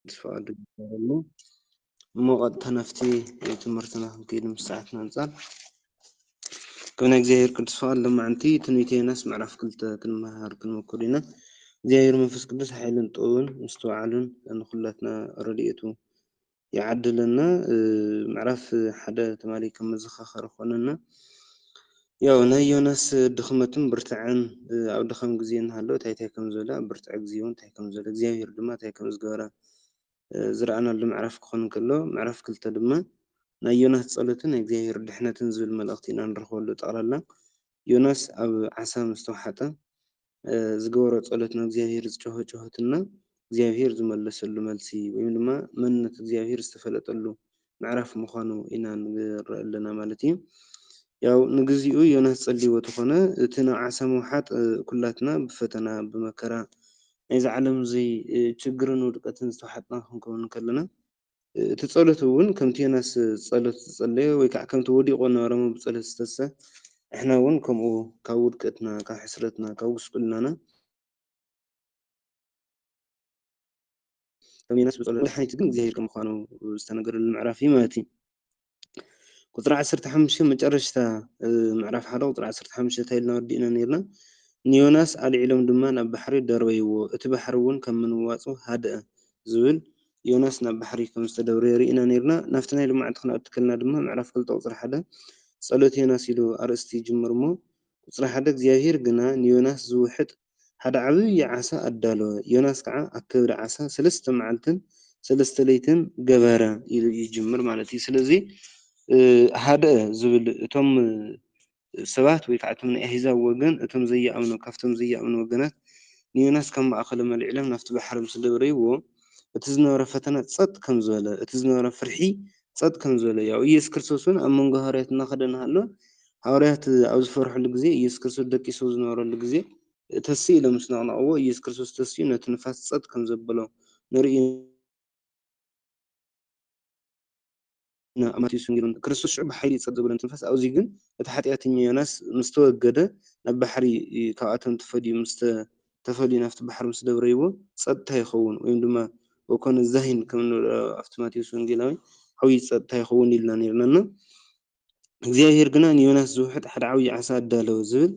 ተስፋ ኣድርጎ ኣሎ። እሞ ቀጥታ ናብቲ ትምህርትና ክንከይድ ምስ ሰዓትና ኣንጻር፣ ከም ናይ እግዚኣብሔር ቅዱስ ፍቓድ ሎማዕንቲ ትንቢተ ዮናስ ምዕራፍ ክልተ ክንመሃር ክንመክር ኢና። እግዚኣብሔር መንፈስ ቅዱስ ሓይልን ጥበብን ምስትውዓልን ንኹላትና ረድኤቱ ይዓድለና። እ፣ ምዕራፍ ሓደ ትማሊ ከም መዘኻኸሪ ኮነና። ያው ናይ ዮናስ ድኽመትን ብርትዐን፣ እ፣ ኣብ ድኻም ግዜ እናሃለወ እንታይ እንታይ ከም ዝበለ፣ ኣብ ብርትዐ ግዜ እውን እንታይ ከም ዝበለ፣ እግዚኣብሔር ድማ እንታይ ከም ዝገበረ፣ እ፣ ዝረኣናሉ ምዕራፍ ክኾን እንከሎ፣ ምዕራፍ ክልተ ድማ ናይ ዮናስ ጸሎትን ናይ እግዚኣብሔር ድሕነትን ዝብል መልእኽቲ ኢና ንረኽበሉ። ጠቕላላ ዮናስ ኣብ ዓሳ ምስ ተወሓጠ፣ እ፣ ዝገበሮ ጸሎት፣ ንእግዚኣብሔር ዝጨሆ ጨሆትና እግዚኣብሔር ዝመለሰሉ መልሲ፣ ወይም ድማ መንነት እግዚኣብሔር ዝተፈለጠሉ ምዕራፍ ምዃኑ ኢና ንርእ ኣለና ማለት እዩ። ያው ንግዚኡ ዮናስ ጸልይዎ ተኾነ፣ እቲ ናብ ዓሳ ምውሓጥ፣ እ፣ ኩላትና ብፈተና፣ ብመከራ፣ ናይዚ ዓለም እዚ፣ እ፣ ችግርን ውድቀትን ዝተወሓጥና ክንከውን ከለና፣ እ፣ እቲ ጸሎት እውን ከምቲ ዮናስ ጸሎት ዝጸለየ ወይ ከዓ ከምቲ ወዲቑ ነበረ እሞ ብጸሎት ዝተሰ፣ ንሕና እውን ከምኡ ካብ ውድቀትና፣ ካብ ሕስረትና፣ ካብ ጉስቁልናና፣ ከም ዮናስ ብጸሎት መድሓኒት ግን እግዚኣብሔር ከም ምዃኑ ዝተነገረሉ ምዕራፍ እዩ ማለት እዩ። ቁጽሪ ዓሰርተ ሓሙሽተ መጨረሽታ፣ እ፣ ምዕራፍ ሓደ ቁጽሪ ዓሰርተ ሓሙሽተ እንታይ ኢልና ወዲእና ነይርና? ንዮናስ ኣልዒሎም ድማ ናብ ባሕሪ ደርበይዎ፣ እቲ ባሕሪ እውን ከም ምንዋጹ ሃድአ ዝብል ዮናስ ናብ ባሕሪ ከም ዝተደብረዮ ርኢና ነይርና። ናብቲ ናይ ሎማዕንቲ ክንኣቱ ከለና ድማ ምዕራፍ ክልተ ቁጽሪ ሓደ ጸሎት ዮናስ ኢሉ ኣርእስቲ ይጅምር እሞ፣ ቁጽሪ ሓደ እግዚኣብሔር ግና ንዮናስ ዝውሕጥ ሓደ ዓብዪ ዓሳ ኣዳለወ። ዮናስ ከዓ ኣብ ከብዲ ዓሳ ሰለስተ መዓልትን ሰለስተ ለይትን ገበረ ኢሉ ይጅምር ማለት እዩ። ስለዚ፣ እ፣ ሃድአ ዝብል እቶም ሰባት ወይ ከዓ እቶም ናይ ኣህዛብ ወገን፣ እቶም ዘይኣምኑ፣ ካብቶም ዘይኣምኑ ወገናት ንዮናስ ካብ ማእከሎም ኣልዒሎም ናብቲ ባሕሪ ምስ ደብረይዎ፣ እቲ ዝነበረ ፈተና ጸጥ ከም ዝበለ፣ እቲ ዝነበረ ፍርሒ ጸጥ ከም ዝበለ፣ ያው ኢየሱስ ክርስቶስ እውን ኣብ መንጎ ሃዋርያት እናኸደ እናሃሎ፣ ሃዋርያት ኣብ ዝፈርሕሉ ግዜ፣ ኢየሱስ ክርስቶስ ደቂሱ ዝነበረሉ ግዜ፣ ተስእ ኢሎም ምስ ነቕነቕዎ፣ ኢየሱስ ክርስቶስ ተሲኡ ነቲ ንፋስ ጸጥ ከም ዘበሎ ንርኢ ኢና። ኣብ ማቴዎስ ወንጌል እውን ክርስቶስ ሽዑ ብሓይሊ ጸጥ ዘበሎ ነቲ ንፋስ፣ ኣብዚ ግን እቲ ሓጢኣተኛ ዮናስ ምስ ተወገደ፣ ናብ ባሕሪ ካብኣቶም ተፈልዩ ምስ ተ-፣ ተፈልዩ ናብቲ ባሕሪ ምስ ደብረይዎ፣ ጸጥታ ይኸውን፣ ወይም ድማ ወኮነ ዛሂን ከም እንብሎ ኣብቲ ማቴዎስ ወንጌላዊ፣ ዓብዪ ጸጥታ ይኸውን ኢልና ነይርና እና፣ እግዚኣብሔር ግና ንዮናስ ዝውሕጥ ሓደ ዓብዪ ዓሳ ኣዳለወ ዝብል፣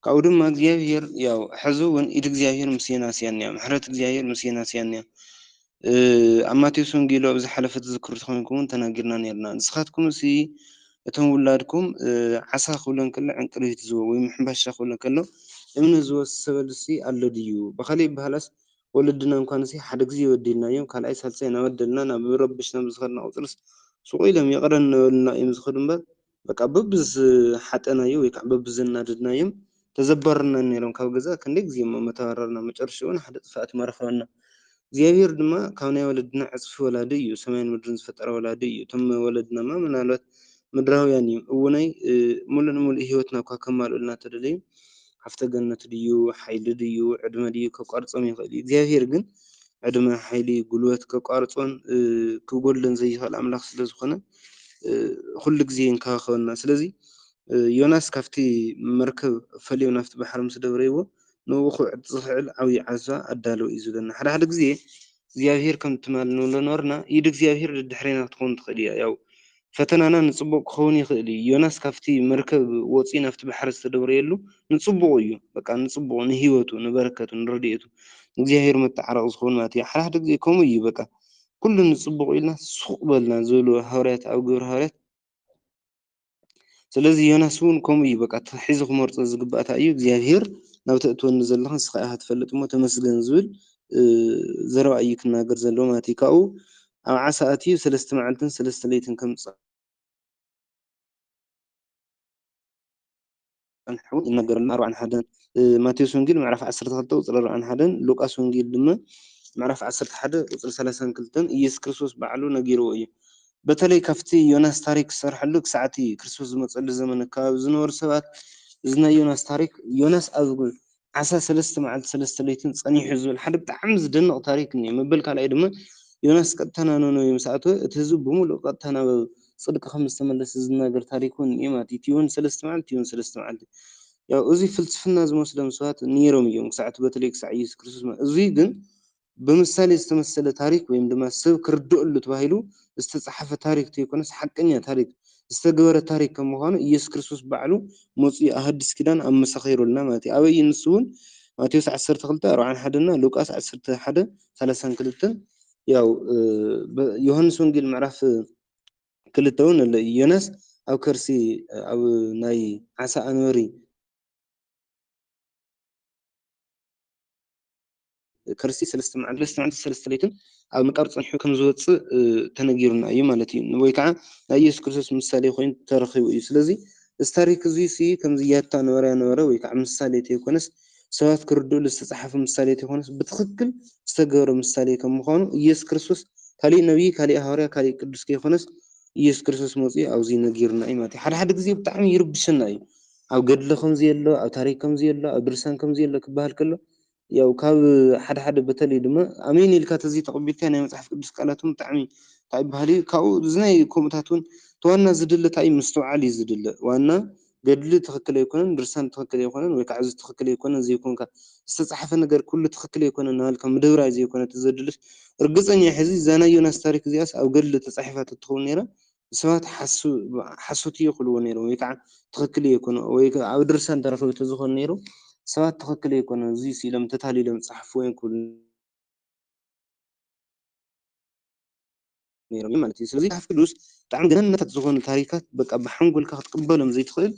ካብኡ ድማ እግዚኣብሔር፣ ያው፣ ሕዚ እውን ኢድ እግዚኣብሔር ምስ ዮናስ እያ እኒኣ፣ ምሕረት እግዚኣብሔር ምስ ዮናስ እያ እኒኣ። እ፣ ኣብ ማቴዎስ ወንጌሉ ኣብ ዝሓለፈ ትዝክሩ ተኾይንኩም እውን ተናጊርና ነይርና። ንስኻትኩምሲ እቶም ውላድኩም፣ እ፣ ዓሳ ክብለን ከሎ ዕንቅሪት ዝህቦ ወይ ምሕምባሻ ክብለን ከሎ እምኒ ዝወሰበልሲ ኣሎ ድዩ? ብኻልእ ይበሃላስ ወለድና እንኳንሲ ሓደ ግዜ በዲልናዮም፣ ካልኣይ ሳልሳይ እናበደልና፣ ናብ ረብሽና ብዝኸድና ቁፅርስ ስቕ ኢሎም ይቕረ እናበሉና እዮም ዝኸዱ እምበር፣ በቃ በብዝሓጠናዮ ወይ ከዓ በብዘናደድናዮም ተዘባርና ነይሮም። ካብ ገዛ ክንደይ ግዜ እሞ መተባረርና፣ መጨረሽኡ እውን ሓደ ጥፍኣት መረኸበና። እግዚኣብሔር ድማ ካብ ናይ ወለድና ዕፅፊ ወላዲ እዩ፣ ሰማይን ምድርን ዝፈጠረ ወላዲ እዩ። እቶም ወለድናማ ምናልባት ምድራውያን እዮም። እውነይ፣ እ፣ ሙሉእ ንሙሉእ ህይወትና እኳ ከማልኡልና ተደለዩ፣ ሃፍተ ገነት ድዩ፣ ሓይሊ ድዩ፣ ዕድመ ድዩ ከቋርጾም ይኽእል እዩ። እግዚኣብሔር ግን ዕድመ፣ ሓይሊ፣ ጉልበት ከቋርጾን፣ እ፣ ክጎድለን ዘይኽእል ኣምላኽ ስለ ዝኾነ፣ እ፣ ኩሉ ግዜ ይንከባኸበና። ስለዚ፣ እ፣ ዮናስ ካብቲ መርከብ ፈልዮም ናብቲ ባሕሪ ምስ ደብረይዎ፣ ንእኡ ክውዕጥ ዝኽእል ዓብዪ ዓሳ ኣዳለወ እዩ ዝብለና። ሓደ ሓደ ግዜ እግዚኣብሔር ከም ትማል ንብሎ ነበርና፣ ኢድ እግዚኣብሔር ደድሕሬና ክትኸውን ትኽእል እያ። ያው ፈተናና ንጽቡቕ ክኸውን ይኽእል እዩ። ዮናስ ካብቲ መርከብ ወጺኡ ናብቲ ባሕሪ ዝተደብረየሉ ንጽቡቑ እዩ። በቃ ንጽቡቑ፣ ንህይወቱ፣ ንበረከቱ፣ ንረድኤቱ፣ ንእግዚኣብሔር መተዓረቒ ዝኸውን ማለት እዩ። ሓደ ሓደ ግዜ ከምኡ እዩ። በቃ ኩሉ ንጽቡቑ ኢልና ሱቕ በልና ዝብሉ ሃዋርያት ኣብ ግብሪ ሃዋርያት። ስለዚ ዮናስ እውን ከምኡ እዩ። በቃ እቲ ሒዙ ክመርጾ ዝግባእ እንታይ እዩ? እግዚኣብሔር ናብ ተእትወኒ ዘለኻ ንስኻ ኢኻ ትፈልጥ እሞ ተመስገን ዝብል፣ እ፣ ዘረባ እዩ ክናገር ዘለዎ ማለት እዩ። ካብኡ ኣብ ዓሳ ኣትዩ ሰለስተ መዓልትን ሰለስተ ለይትን ከም ዝጸንሐ እውን ይነገረልና። ኣርባዓን ሓደን፣ እ፣ ማቴዎስ ወንጌል ምዕራፍ ዓሰርተ ክልተ ቁጽሪ ኣርባዓን ሓደን፣ ሉቃስ ወንጌል ድማ ምዕራፍ ዓሰርተ ሓደ ቁጽሪ ሰላሳን ክልተን ኢየሱስ ክርስቶስ ባዕሉ ነጊርዎ እዩ። በተለይ ካብቲ ዮናስ ታሪክ ዝሰርሐሉ ክሳዕ እቲ ክርስቶስ ዝመጸሉ ዘመን ኣከባቢ ዝነበሩ ሰባት፣ እዚ ናይ ዮናስ ታሪክ፣ ዮናስ ኣብ ዓሳ ሰለስተ መዓልቲ ሰለስተ ለይትን ጸኒሑ ዝብል ሓደ ብጣዕሚ ዝድነቕ ታሪክ እኒኦ። መበል ካልኣይ ድማ ዮናስ ቀጥታ ናብ ነነዌ ምስ ኣተወ፣ እቲ ህዝቢ ብምሉእ ቀጥታ ናብ ጽድቂ ከም ዝተመለሰ ዝናገር ታሪክ እውን እኒኦ ማለት እዩ። እቲ እውን ሰለስተ መዓልቲ፣ እቲ እውን ሰለስተ መዓልቲ። ያው እዚ ፍልስፍና ዝመስሎም ሰባት ነይሮም እዮም፣ ክሳዕ እቲ በተለይ ክሳዕ ኢየሱስ ክርስቶስ መ-፣ እዚ ግን ብምሳሌ ዝተመሰለ ታሪክ ወይም ድማ ሰብ ክርድእሉ ተባሂሉ ዝተጻሓፈ ታሪክ ተይኮነስ ሓቀኛ ታሪክ ዝተገበረ ታሪክ ከም ምዃኑ ኢየሱስ ክርስቶስ ባዕሉ መጺኡ ኣብ ሓድሽ ኪዳን ኣመሳኺሩልና ማለት እዩ። ኣበይ እዩ ንሱ እውን? ማቴዎስ ዓሰርተ ክልተ ኣርባዓን ሓደን እና ሉቃስ ዓሰርተ ሓደ ሰላሳን ክልተን። ያው ዮሃንስ ወንጌል ምዕራፍ ክልተ እውን ኣሎ። ዮናስ ኣብ ከርሲ ኣብ ናይ ዓሳ ኣንበሪ ከርሲ ሰለስተ መዓልቲ ሰለስተ መዓልቲ ሰለስተ ለይትን ኣብ መቃብር ጸኒሑ ከም ዝወጽእ ተነጊሩና እዩ ማለት እዩ። ወይ ከዓ ናይ ኢየሱስ ክርስቶስ ምሳሌ ኮይኑ ተረኺቡ እዩ። ስለዚ እዚ ታሪክ እዚ ሲ ከምዚ ያታ ነበረ ያነበረ ወይ ከዓ ምሳሌ ተይኮነስ ሰባት ክርድእሉ ዝተጻሓፈ ምሳሌ ተይኮነስ ብትኽክል ዝተገበረ ምሳሌ ከም ምዃኑ ኢየሱስ ክርስቶስ ካሊእ ነቢይ፣ ካሊእ ሃዋርያ፣ ካሊእ ቅዱስ ከይኮነስ ኢየሱስ ክርስቶስ መጺኡ ኣብዚ ነጊርና እዩ ማለት እዩ። ሓደ ሓደ ግዜ ብጣዕሚ ይርብሸና እዩ። ኣብ ገድሊ ከምዚ የሎ፣ ኣብ ታሪክ ከምዚ የሎ፣ ኣብ ድርሳን ከምዚ የሎ ክበሃል ከሎ ያው ካብ ሓደ ሓደ በተለይ ድማ ኣሜን ኢልካ ተዘይ ተቐቢልካ ናይ መጽሓፍ ቅዱስ ቃላት እውን ብጣዕሚ እንታይ ይበሃል እዩ። ካብኡ እዚ ናይ ከምኡታት እውን እቲ ዋና ዝድለ እንታይ እዩ? ምስትውዓል እዩ ዝድለ። ዋና ገድሊ ትኽክል ኣይኮነን፣ ድርሳን ትኽክል ኣይኮነን፣ ወይ ከዓ እዚ ትኽክል ኣይኮነን ዘይኮንካ ዝተጻሕፈ ነገር ኩሉ ትኽክል ኣይኮነን እናበልካ ምድብራይ ዘይኮነ እቲ ዘድልስ ርግጸኛ ሕዚ እዛ ናይ ዮናስ ታሪክ እዚኣስ ኣብ ገድሊ ተጻሒፋ ተትኸውን ነይራ ሰባት ሓሱ-፣ ሓሶት እዩ ክብልዎ ነይሮም ወይ ከዓ ትኽክል እዩ ኣይኮነ ወይ ከዓ ኣብ ድርሳን ተረኺቡ ተዝኾን ነይሩ ሰባት ትኽክል ኣይኮነ እዚ ኢሎም ተታሊሎም ዝጸሓፍዎ እዮም ክብሉ ነይሮም ማለት እዩ። ስለዚ መጽሓፍ ቅዱስ ብጣዕሚ ገናናታት ዝኾኑ ታሪካት በቃ ብሓንጎልካ ክትቅበሎም ዘይትኽእል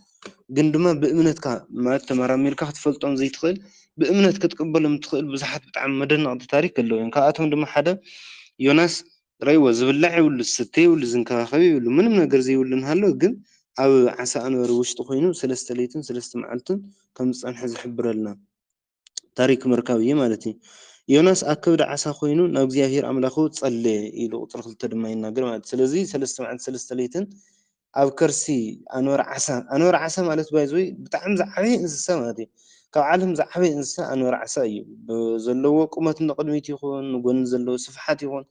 ግን ድማ ብእምነትካ ማለት ተመራሚርካ ክትፈልጦም ዘይትኽእል ብእምነት ክትቅበሎም ትኽእል ብዙሓት ብጣዕሚ መደነቕቲ ታሪክ ኣለዉ እዮም። ካብኣቶም ድማ ሓደ ዮናስ ረይዎ ዝብላዕ የብሉ፣ ዝስተ የብሉ፣ ዝንከባኸብ የብሉ፣ ምንም ነገር ዘይብሉ እንሃሎ ግን ኣብ ዓሳ ኣንበሪ ውሽጢ ኮይኑ ሰለስተ ለይትን ሰለስተ መዓልትን ከም ዝጸንሐ ዝሕብረልና። ታሪክ ምርካብ እዩ ማለት እዩ። ዮናስ ኣብ ከብዲ ዓሳ ኮይኑ ናብ እግዚኣብሔር ኣምላኹ ጸለየ ኢሉ ቁጽሪ ክልተ ድማ ይናገር ማለት እዩ። ስለዚ ሰለስተ መዓልቲ ሰለስተ ለይትን ኣብ ከርሲ ኣንበር ዓሳ፣ ኣንበር ዓሳ ማለት ባይዘወይ ብጣዕሚ ዝዓበየ እንስሳ ማለት እዩ። ካብ ዓለም ዝዓበየ እንስሳ ኣንበር ዓሳ እዩ። ዘለዎ ቁመት ንቕድሚት ይኹን ንጎኒ ዘለዎ ስፍሓት ይኹን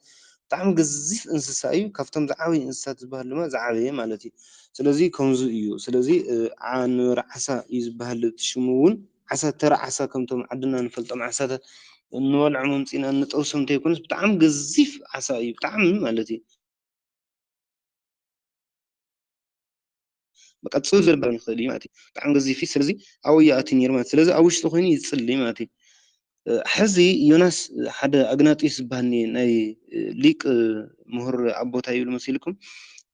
ብጣዕሚ ገዚፍ እንስሳ እዩ። ካብቶም ዝዓበዩ እንስሳት ዝበሃል ድማ ዝዓበየ ማለት እዩ። ስለዚ ከምዚ እዩ። ስለዚ ኣንበር ዓሳ እዩ ዝበሃል እቲ ሽሙ እውን ዓሳ ተራ ዓሳ ከምቶም ዓድና ንፈልጦም ዓሳታት እንበልዖም ኣምፂና እንጠብሶም እንተይኮነስ ብጣዕሚ ገዚፍ ዓሳ እዩ ብጣዕሚ ማለት እዩ። በቃ ፅል ዘልባን ይኽእል እዩ ማለት እዩ። ብጣዕሚ ገዚፍ እዩ። ስለዚ ኣብኡ ይኣቲ ነይሩ ማለት ስለዚ ኣብ ውሽጢ ኮይኑ ይፅል ማለት እዩ። ሕዚ ዮናስ ሓደ ኣግናጢስ ዝበሃል ናይ ሊቅ ምሁር ኣቦታ ይብል መሲልኩም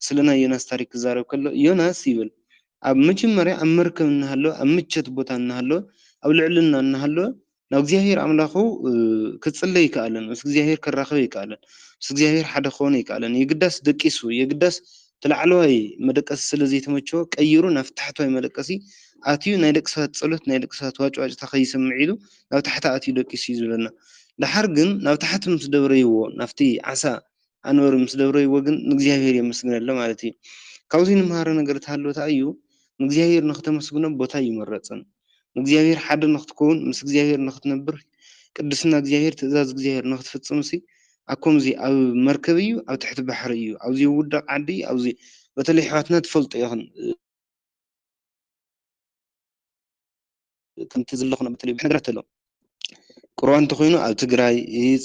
ስለ ናይ ዮናስ ታሪክ ክዛረብ ከሎ ዮናስ ይብል ኣብ መጀመርያ ኣብ መርከብ እናሃለወ ኣብ ምቸት ቦታ እናሃለወ ኣብ ልዕልና እናሃለወ ናብ እግዚኣብሔር ኣምላኹ ክጽለይ ይከኣለን ምስ እግዚኣብሔር ክራኸብ ይከኣለን ምስ እግዚኣብሔር ሓደ ክኾነ ይከኣለን የግዳስ ደቂሱ የግዳስ ተላዕለዋይ መደቀሲ ስለ ዘይተመቸወ ቀይሩ ናብ ታሕተዋይ መደቀሲ ኣትዩ ናይ ደቂ ሰባት ጸሎት ናይ ደቂ ሰባት ዋጭዋጭታ ከይሰምዕ ኢሉ ናብ ታሕቲ ኣትዩ ደቂሱ እዩ ዝብለና። ደሓር ግን ናብ ታሕቲ ምስ ደብረይዎ ናብቲ ዓሳ ኣንበሪ ምስ ደብረይዎ ግን ንእግዚኣብሔር የመስግነሎ ማለት እዩ። ካብዚ ንምሃሮ ነገር ተሃለወታ እዩ ንእግዚኣብሔር ንክተመስግኖ ቦታ ይመረፅን ንእግዚኣብሔር ሓደ ንክትከውን ምስ እግዚኣብሔር ንክትነብር ቅድስና እግዚኣብሔር ትእዛዝ እግዚኣብሔር ንክትፍፅም ሲ ኣኮምዚ ኣብ መርከብ እዩ ኣብ ትሕቲ ባሕሪ እዩ ኣብዚ ውዳቕ ዓዲ ኣብዚ በተለይ ኣሕዋትና ትፈልጦ ኢኽን ከምቲ ዘለኹ በተለይ ብዙሕ ነገራት ኣሎ ቁርባን ተኮይኑ ኣብ ትግራይ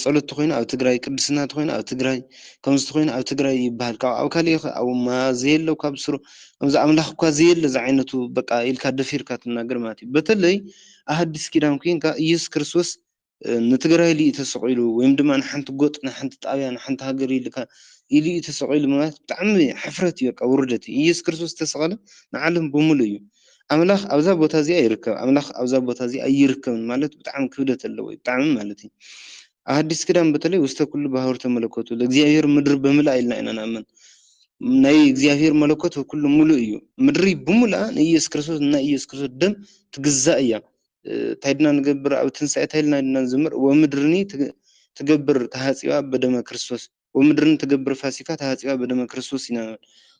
ጸሎት ተኮይኑ ኣብ ትግራይ ቅድስና ተኮይኑ ኣብ ትግራይ ከምዚ ተኮይኑ ኣብ ትግራይ ይበሃል ካብ ኣብ ካሊእ ኣብ ማ ዘየለ ካብ ስሩ ከምዚ ኣምላኽ እኳ ዘየለ ዝዓይነቱ በቃ ኢልካ ደፊርካ ትናገር ማለት እዩ በተለይ ኣሃዲስ ኪዳን ኮይንካ ኢየሱስ ክርስቶስ ንትግራይ ኢሉ እዩ ተሰቒሉ ወይም ድማ ንሓንቲ ጎጥ ንሓንቲ ጣብያ ንሓንቲ ሃገር ኢልካ ኢሉ እዩ ተሰቒሉ ማለት ብጣዕሚ ሕፍረት እዩ በቃ ውርደት እዩ ኢየሱስ ክርስቶስ ዝተሰቐለ ንዓለም ብምሉእ እዩ ኣምላኽ ኣብዛ ቦታ እዚኣ ይርከብ ኣምላኽ ኣብዛ ቦታ እዚኣ ኣይርከብን ማለት ብጣዕሚ ክብደት ኣለዎ ብጣዕሚ ማለት እዩ ኣሃዲስ ክዳን በተለይ ውስተ ኩሉ ባህር ተመለከቱ ለእግዚኣብሔር ምድሪ ብምልኣ ኢልና ኢና ንኣምን ናይ እግዚኣብሔር መለኮት ኩሉ ሙሉእ እዩ ምድሪ ብምልኣ ንኢየሱስ ክርስቶስ ናይ ኢየሱስ ክርስቶስ ደም ትግዛእ እያ እንታይ ድና ንገብር ኣብ ትንሳኤ እንታይ ኢልና ድና ንዝምር ወምድርኒ ትገብር ተሃፂባ በደመ ክርስቶስ ወምድርን ትገብር ፋሲካ ተሃፂባ በደመ ክርስቶስ ኢና ንብል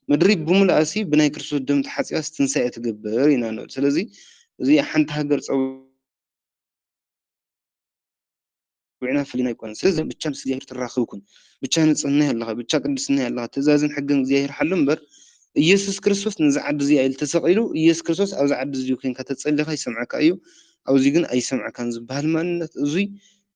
ምድሪ ብምልኣሲ ብናይ ክርስቶስ ደም ተሓፂባስ ትንሳኤ ትገብር ኢና ንብል ስለዚ እዚ ሓንቲ ሃገር ፀው ዊዕና ፈሊና ኣይኮነን ስለዚ ብቻ ምስ እግዚኣብሔር ትራኸብ ኩን ብቻ ንፅህና ኣለኻ ብቻ ቅድስና ኣለኻ ትእዛዝን ሕግን እግዚኣብሔር ሓሉ እምበር ኢየሱስ ክርስቶስ ነዚ ዓዲ እዚ ኢሉ ተሰቒሉ ኢየሱስ ክርስቶስ ኣብዚ ዓዲ እዚ ኮይንካ ተፀሊኻ ይሰምዐካ እዩ ኣብዚ ግን ኣይሰምዐካን ዝበሃል ማንነት እዙይ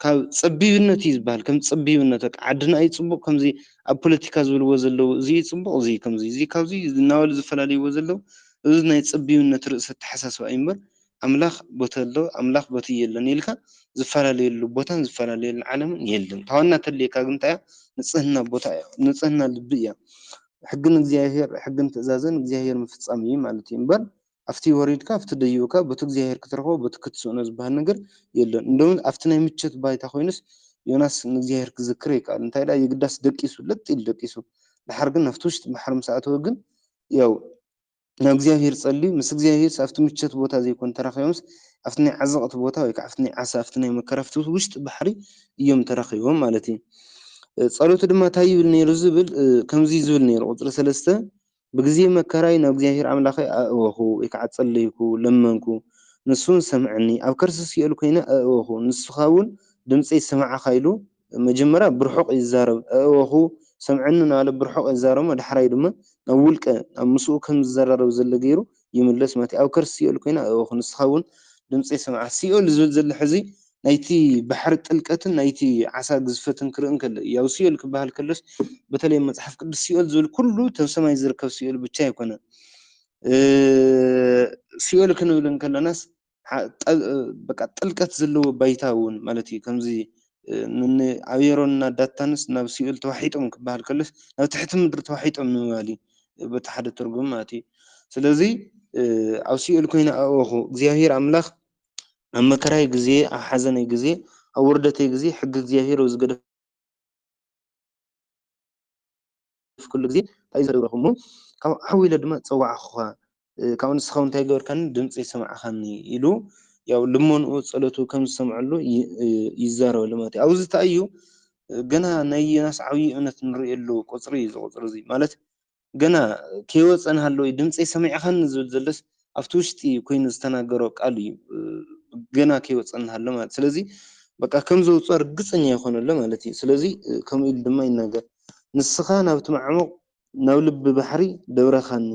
ካብ ጸቢብነት እዩ ዝበሃል። ከም ጸቢብነት፣ በቃ፣ ዓድና እዩ ጽቡቕ፣ ከምዚ ኣብ ፖለቲካ ዝብልዎ ዘለዉ፣ እዚ እዩ ጽቡቕ፣ እዚ እዩ ከምዚ፣ እዚ ካብዚ እናበሉ ዝፈላለይዎ ዘለዉ፣ እዚ ናይ ጸቢብነት ርእሲ ኣተሓሳስባ እዩ እምበር፣ ኣምላኽ ቦታ ኣሎ፣ ኣምላኽ ቦታ የለን ኢልካ ዝፈላለየሉ ቦታን ዝፈላለየሉ ዓለምን የለን። እታ ዋና ተድልየካ ግን እንታይ እያ? ንጽህና ቦታ እያ፣ ንጽህና ልቢ እያ። ሕግን እግዚኣብሔር፣ ሕግን ትእዛዝን እግዚኣብሔር ምፍጻም እዩ ማለት እዩ እምበር፣ ኣብቲ ወሪድካ፣ ኣብቲ ደይብካ፣ በቲ እግዚኣብሔር ክትረኽቦ፣ በቲ ክትስእኖ ዝበሃል ነገር የለን። እንደውም ኣብቲ ናይ ምቸት ባይታ ኮይኑስ ዮናስ ንእግዚኣብሔር ክዝክር ይከኣል። እንታይ ደኣ የግዳስ ደቂሱ፣ ለጥ ኢሉ ደቂሱ። ድሓር ግን ናብቲ ውሽጢ ባሕሪ ምስ ኣተወ ግን ያው ናብ እግዚኣብሔር ጸልዩ፣ ምስ እግዚኣብሔር ኣብቲ ምቸት ቦታ ዘይኮን ተራኺቦምስ ኣብቲ ናይ ዓዘቕቲ ቦታ ወይ ከዓ ኣብቲ ናይ ዓሳ፣ ኣብቲ ናይ መከራ፣ ኣብቲ ውሽጢ ባሕሪ እዮም ተራኺቦም ማለት እዩ። እ፣ ጸሎቱ ድማ እንታይ ይብል ነይሩ ዝብል፣ እ፣ ከምዚ ዝብል ነይሩ፣ ቁጽሪ ሰለስተ፣ ብግዜ መከራይ ናብ እግዚኣብሔር ኣምላኸይ ኣእወኹ ወይ ከዓ ጸለይኩ፣ ለመንኩ፣ ንሱ እውን ሰምዐኒ። ኣብ ከርሲ ሲኦል ኮይነ ኣእወኹ፣ ንስኻ እውን ድምፀይ ስምዓኻ ኢሉ መጀመርያ ብርሑቕ ይዛረብ። ኣእወኹ፣ ሰምዐኒ እናበለ ብርሑቕ ይዛረብ እሞ፣ ዳሕራይ ድማ ናብ ውልቀ፣ ናብ ምስኡ ከም ዝዘራረብ ዘሎ ገይሩ ይምለስ ማለት እዩ። ኣብ ከርሲ ሲኦል ኮይነ ኣእወኹ፣ ንስኻ እውን ድምፀይ ስምዓ። ሲኦል ዝብል ዘሎ ሕዚ ናይቲ ባሕሪ ጥልቀትን ናይቲ ዓሳ ግዝፈትን ክርኢ እንከሎ እዩ። ያው ሲኦል ክበሃል ከሎስ፣ በተለይ ኣብ መጽሓፍ ቅዱስ ሲኦል ዝብል ኩሉ እቶም ሰማይ ዝርከብ ሲኦል ብቻ ኣይኮነን። እ፣ ሲኦል ክንብል እንከለናስ፣ ሓ-፣ ጠ-፣ በቃ ጥልቀት ዘለዎ ባይታ እውን ማለት እዩ። ከምዚ፣ እ፣ ን-፣ ን-፣ ኣቤሮንና ዳታንስ ናብ ሲኦል ተዋሒጦም ክበሃል ከሎስ፣ ናብ ትሕቲ ምድሪ ተዋሒጦም ንምባል እዩ፣ በቲ ሓደ ትርጉም ማለት እዩ። ስለዚ፣ እ፣ ኣብ ሲኦል ኮይነ ኣእወኹ፣ እግዚኣብሔር ኣምላኽ ኣብ መከራይ ግዜ፣ ኣብ ሓዘነይ ግዜ፣ ኣብ ውርደተይ ግዜ ሕጊ እግዚኣብሔር ኣብ ዝገደፍ ኩሉ ግዜ እንታይ እዩ ዘረብረኹ እሞ፣ ካብ ሓው ኢለ ድማ ጸዋዕኹኻ፣ እ፣ ካብኡ ንስኻ እውን እንታይ ገበርካኒ? ድምፂ ሰማዕኻኒ ኢሉ፣ ያው ልመንኡ ጸሎቱ ከም ዝሰምዐሉ ይ-፣ እ፣ ይዛረበሉ ማለት እዩ። ኣብዚ እንታይ እዩ? ገና ናይ ዮናስ ዓብዪ እምነት ንርእየሉ ቁጽሪ እዩ፣ እዚ ቁጽሪ እዚ ማለት ገና ከይወጸ እንሃለወ እዩ ድምፀይ ሰሚዕኻኒ ዝብል ዘሎስ፣ ኣብቲ ውሽጢ ኮይኑ ዝተናገሮ ቃል እዩ፣ እ፣ ገና ከይወጸ እንሃሎ ማለት። ስለዚ በቃ ከም ዘውጽኦ ርግጸኛ ይኾነሉ ማለት እዩ። ስለዚ፣ እ፣ ከምኡ ኢሉ ድማ ይናገር። "ንስኻ ናብቲ ማዕሙቕ፣ ናብ ልቢ ባሕሪ ደብረኻኒ፣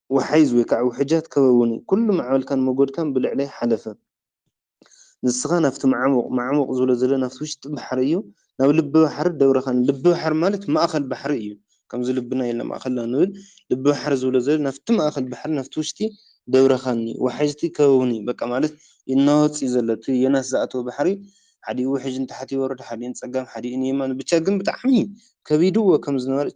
ወሓይዝ ወይ ከዓ ውሕጃት ከበቡኒ፣ ኩሉ ማዕበልካን መጎድካን ብልዕለይ ሓለፈ።" ንስኻ ናብቲ ማዕሙቕ፣ ማዕሙቕ ዝብሎ ዘሎ ናብቲ ውሽጢ ባሕሪ እዩ። ናብ ልቢ ባሕሪ ደብረኻኒ። ልቢ ባሕሪ ማለት ማእኸል ባሕሪ እዩ። ከምዚ ልብና የለ ማእኸልና ንብል፣ ልቢ ባሕሪ ዝብሎ ዘሎ ናብቲ ማእኸል ባሕሪ፣ ናብቲ ውሽጢ ደብረኻኒ። ወሓይዝቲ ከበቡኒ። በቃ ማለት ይናወጽ እዩ ዘሎ። እቲ ዮናስ ዝኣተወ ባሕሪ፣ ሓዲኡ ውሕጅ ንታሕቲ ይወርድ፣ ሓዲኡ ንጸጋም፣ ሓዲኡ ንየማን። ብቻ ግን ብጣዕሚ ከቢድዎ ከም ዝነበረ፣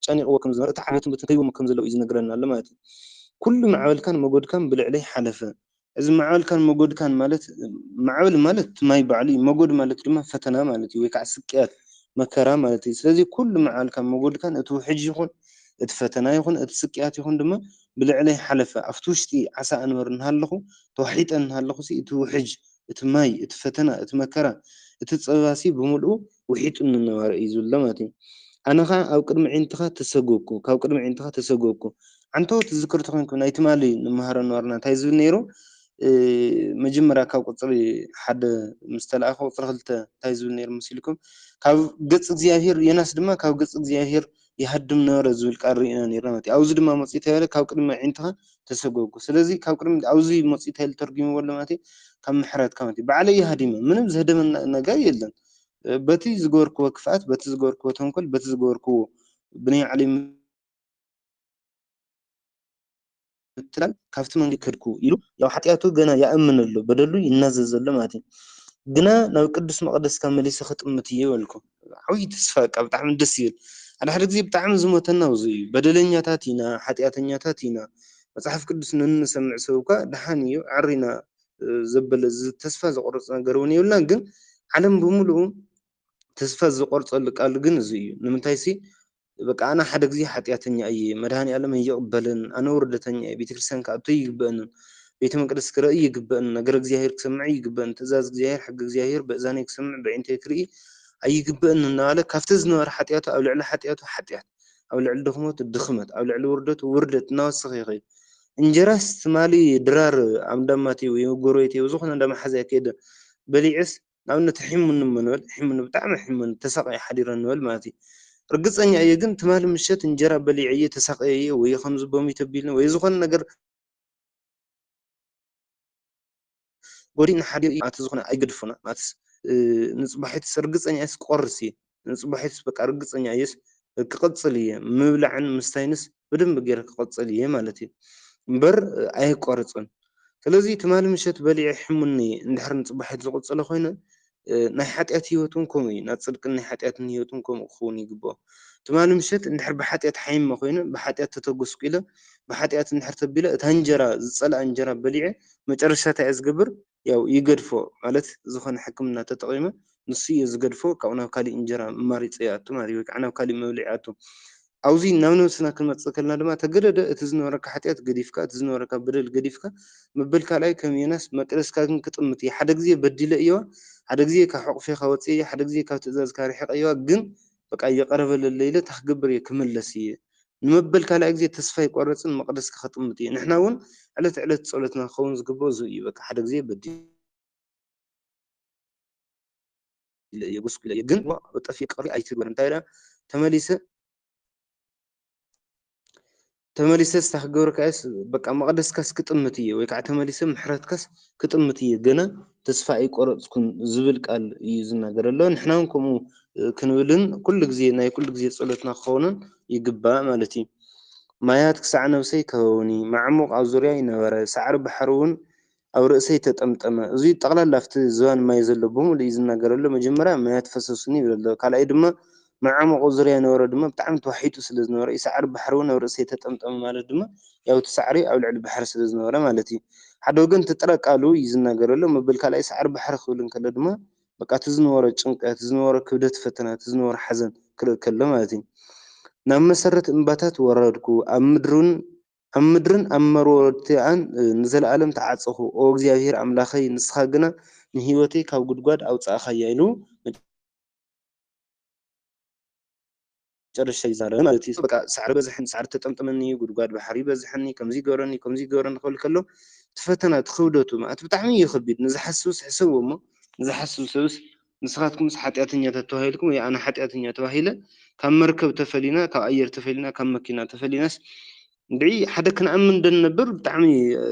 ጨኒቕዎ ከም ዝነበረ፣ እቲ ዓመትን በትን ከይቦም ከም ዘለዉ እዩ ዝነግረና ኣሎ ማለት እዩ። "ኩሉ ማዕበልካን መጎድካን ብልዕለይ ሓለፈ።" እዚ ማዕበልካን መጎድካን ማለት፣ ማዕበል ማለት እቲ ማይ ባዕሉ እዩ፣ መጎድ ማለት ድማ ፈተና ማለት እዩ፣ ወይ ከዓ ስቅያት፣ መከራ ማለት እዩ። ስለዚ ኩሉ ማዕበልካን መጎድካን፣ እቲ ውሕጅ ይኹን፣ እቲ ፈተና ይኹን፣ እቲ ስቅያት ይኹን ድማ ብልዕለይ ሓለፈ። ኣብቲ ውሽጢ ዓሳ ኣንበር እናሃለኹ፣ ተዋሒጠ እናሃለኹ ሲ፣ እቲ ውሕጅ፣ እቲ ማይ፣ እቲ ፈተና፣ እቲ መከራ፣ እቲ ጸበባሲ ብምልኡ ውሒጡኒ ነበረ እዩ ዝብል ማለት እዩ። ኣነ ኸኣ ኣብ ቅድሚ ኣዒንትኻ ተሰጎግኩ፣ ካብ ቅድሚ ኣዒንትኻ ተሰጎግኩ። ዓንተቦት ትዝክሩ ተኾይንኩም ናይ ትማሊ ንመሃሮ ነበርና። እንታይ ዝብል ነይሩ? እ፣ መጀመርያ ካብ ቁጽሪ ሓደ ምስ ተላእከ ቁጽሪ ክልተ እንታይ ዝብል ነይሩ መሲልኩም? "ካብ ገጽ እግዚኣብሔር፣ ዮናስ ድማ ካብ ገጽ እግዚኣብሔር ይሃድም ነበረ" ዝብል ቃል ርኢና ነይርና ማለት እዩ። ኣብዚ ድማ መጺኡ እንታይ በለ? "ካብ ቅድሚ ኣዒንትኻ ተሰጎግኩ።" ስለዚ ካብ ቅድሚ፣ ኣብዚ መጺኡ እንታይ ኢሉ ተርጉምዎ ኣሎ ማለት እዩ? ካብ ምሕረትካ ማለት እዩ። ባዕለይ እየ ሃዲመ፣ ምንም ዘህደመ ነ-፣ ነገር የለን። በቲ ዝገበርክዎ ክፍኣት፣ በቲ ዝገበርክዎ ተንኮል፣ በቲ ዝገበርክዎ ብናይ ባዕለይ ምትላል ካብቲ መንገዲ ከድኩ ኢሉ፣ ያው ሓጢኣቱ ገና ይኣምን ኣሎ፣ በደሉ ይናዘዝ ዘሎ ማለት እዩ። "ግና ናብ ቅዱስ መቕደስካ መሊሰ ክጥምት እየ" በልኩ። ዓብዪ ተስፋ፣ በቃ ብጣዕሚ ደስ ይብል። ሓደ ሓደ ግዜ ብጣዕሚ ዝሞተና ኣብዚ እዩ። በደለኛታት ኢና፣ ሓጢኣተኛታት ኢና። መጽሓፍ ቅዱስ ንንሰምዕ ሰብ እኳ ደሓን እዩ፣ ኣዕሪና፣ እ፣ ዘበለ፣ ዝ-፣ ተስፋ ዘቑርጽ ነገር እውን የብልናን። ግን ዓለም ብምሉኡ ተስፋ ዝቆርጸሉ ቃል ግን እዚ እዩ። ንምንታይሲ፣ በቃ ኣነ ሓደ ግዜ ሓጢኣተኛ እየ፣ መድሃኔ ኣለም ኣይቕበልን፣ ኣነ ውርደተኛ እየ፣ ቤተክርስትያን ክኣቱ ኣይግበእንን፣ ቤተ መቅደስ ክርኢ ኣይግበእንን፣ ነገር እግዚኣብሔር ክሰምዕ ኣይግበእን፣ ትእዛዝ እግዚኣብሔር፣ ሕጊ እግዚኣብሔር በእዛነይ ክሰምዕ፣ በዒንተይ ክርኢ ኣይግበእን እናበለ ካብቲ ዝነበረ ሓጢኣቱ ኣብ ልዕሊ ሓጢኣቱ ሓጢኣት፣ ኣብ ልዕሊ ድኽመቱ ድኽመት፣ ኣብ ልዕሊ ውርደቱ ውርደት እናወሰኸ ይኸይድ። እንጀራስ ትማሊ ድራር ኣብ እንዳ ማቴዎ ወይ ጎረቤቴ ወይ ዝኾነ እንዳ መሓዛይ ከይደ በሊዐስ፣ ንኣብነት ሒሙኒ እሞ ንበል፣ ሒሙኒ፣ ብጣዕሚ ሒሙኒ፣ ተሳቕየ ሓዲረ ንበል ማለት እዩ። ርግጸኛ እየ ግን ትማሊ ምሸት እንጀራ በሊዐ እየ፣ ተሳቕየ እየ፣ ወይ ከምዚ ቦሚት ኣቢልኒ፣ ወይ ዝኾነ ነገር ጎዲእና ሓዲኡ እዩ፣ ኣቲ ዝኾነ ኣይገድፎና። ማለትስ፣ እ፣ ንጽባሒትስ ርግጸኛ እየስ ክቆርስ እየ። ንጽባሒትስ በቃ ርግጸኛ እየስ ክቕጽል እየ። ምብላዕን ምስታይንስ ብደንብ ገይረ ክቐጽል እየ ማለት እዩ። እምበር፣ እ፣ ኣይቆርጽን። ስለዚ ትማሊ ምሸት በሊዐ ሕሙኒ እንድሕር ንጽባሒት ዝቕጽሎ ኮይነ፣ እ፣ ናይ ሓጢኣት ህይወት እውን ከምኡ እዩ። ናይ ጽድቅን ናይ ሓጢኣትን ህይወት እውን ከምኡ ክኸውን ይግብኦ። ትማሊ ምሸት እንድሕር ብሓጢኣት ሓይመ ኮይነ፣ ብሓጢኣት ተተጎስቂለ፣ ብሓጢኣት እንድሕር ተቢለ፣ እታ እንጀራ፣ ዝጸልኣ እንጀራ በሊዐ፣ መጨረሻ እንታይ እየ ዝገብር? ያው ይገድፎ፣ ማለት ዝኾነ ሕክምና ተጠቒመ፣ ንሱ እየ ዝገድፎ፣ ካብኡ ናብ ካሊእ እንጀራ መማሪጸ ይኣቱ ማለት እዩ፣ ወይ ከዓ ናብ ካሊእ መብልዒ ይኣቱ። ኣብዚ ናብ ነብስና ክንመጽእ ከለና ድማ፣ ተገደደ እቲ ዝነበረካ ሓጢኣት ገዲፍካ፣ እቲ ዝነበረካ በደል ገዲፍካ፣ ምብል ካልኣይ ከም ዮናስ መቅደስካ ግን ክጥምት እየ። ሓደ ግዜ በዲለ እየዋ፣ ሓደ ግዜ ካብ ሕቑፌኻ ወጽየ እየ፣ ሓደ ግዜ ካብ ትእዛዝካ ርሒቐ እየዋ፣ ግን በቃ ይቕረ በለለይ ኢለ፣ እንታይ ክገብር እየ? ክምለስ እየ። ንመበል ካልኣይ ግዜ ተስፋ ኣይቆርጽን፣ መቕደስካ ክጥምት እየ። ንሕና እውን ዕለት ዕለት ጸሎትና ክኸውን ዝግብኦ እዚ እዩ። በቃ ሓደ ግዜ በዲለ እየ፣ ጎስጒለ እየ፣ ግን ጠፊኤ ቅሪ ኣይትግበር። እንታይ ኢለ ተመሊሰ፣ ተመሊሰስ እንታይ ክገብር ከኣስ፣ በቃ መቕደስካስ ክጥምት እየ፣ ወይ ከዓ ተመሊሰ ምሕረትካስ ክጥምት እየ፣ ገና ተስፋ ኣይቆረጽኩን ዝብል ቃል እዩ ዝናገር ኣሎ። ንሕና እውን ከምኡ ክንብልን ኩሉ ግዜ ናይ ኩሉ ግዜ ጸሎትና ክኸውንን ይግባእ ማለት እዩ። ማያት ክሳዕ ነብሰይ ከበውኒ፣ ማዕሙቕ ኣብ ዙርያይ ነበረ፣ ሳዕሪ ባሕሪ እውን ኣብ ርእሰይ ተጠምጠመ። እዚ ጠቕላላ ኣብቲ ዝባን ማይ ዘሎ ብምሉእ እዩ ዝናገር ኣሎ። መጀመርያ ማያት ፈሰሱኒ ይብል ኣሎ። ካልኣይ ድማ ማዕሙቕ ኣብ ዙርያይ ነበረ ድማ ብጣዕሚ ተዋሒጡ ስለ ዝነበረ፣ ሳዕሪ ባሕሪ እውን ኣብ ርእሰይ ተጠምጠመ ማለት ድማ ያው እቲ ሳዕሪ ኣብ ልዕሊ ባሕሪ ስለ ዝነበረ ማለት እዩ። ሓደ ወገን እቲ ጥረ ቃሉ እዩ ዝናገር ዘሎ። መበል ካልኣይ ሳዕሪ ባሕሪ ክብል እንከሎ ድማ በቃ እቲ ዝነበሮ ጭንቀት፣ እቲ ዝነበሮ ክብደት ፈተና፣ እቲ ዝነበሮ ሓዘን ክርኢ ከሎ ማለት እዩ። ናብ መሰረት እምባታት ወረድኩ፣ ኣብ ምድርን ኣብ ምድርን ኣብ መሮርቲኣን ንዘለኣለም ተዓጸኹ። ኦ እግዚኣብሄር ኣምላኸይ፣ ንስኻ ግና ንህይወተይ ካብ ጉድጓድ ኣውጻእኻያ ኢሉ መጨረሻ ይዛረብ ማለት እዩ። በቃ ሳዕሪ በዝሐኒ፣ ሳዕሪ ተጠምጠመኒ፣ ጉድጓድ ባሕሪ በዝሐኒ፣ ከምዚ ይገበረኒ፣ ከምዚ ይገበረኒ ክብል ከሎ፣ እቲ ፈተና፣ እቲ ክብደቱ፣ ማለት ብጣዕሚ እዩ ከቢድ። ንዝሓስብስ ሕሰብዎ እሞ፣ ንዝሓስብ ሰብስ፣ ንስኻትኩምስ ሓጢኣተኛታት ተባሂልኩም ወይ ኣነ ሓጢኣተኛ ተባሂለ፣ ካብ መርከብ ተፈሊና፣ ካብ ኣየር ተፈሊና፣ ካብ መኪና ተፈሊናስ፣ እንድዒ ሓደ ክንኣምን እንደንነብር ብጣዕሚ፣ እ፣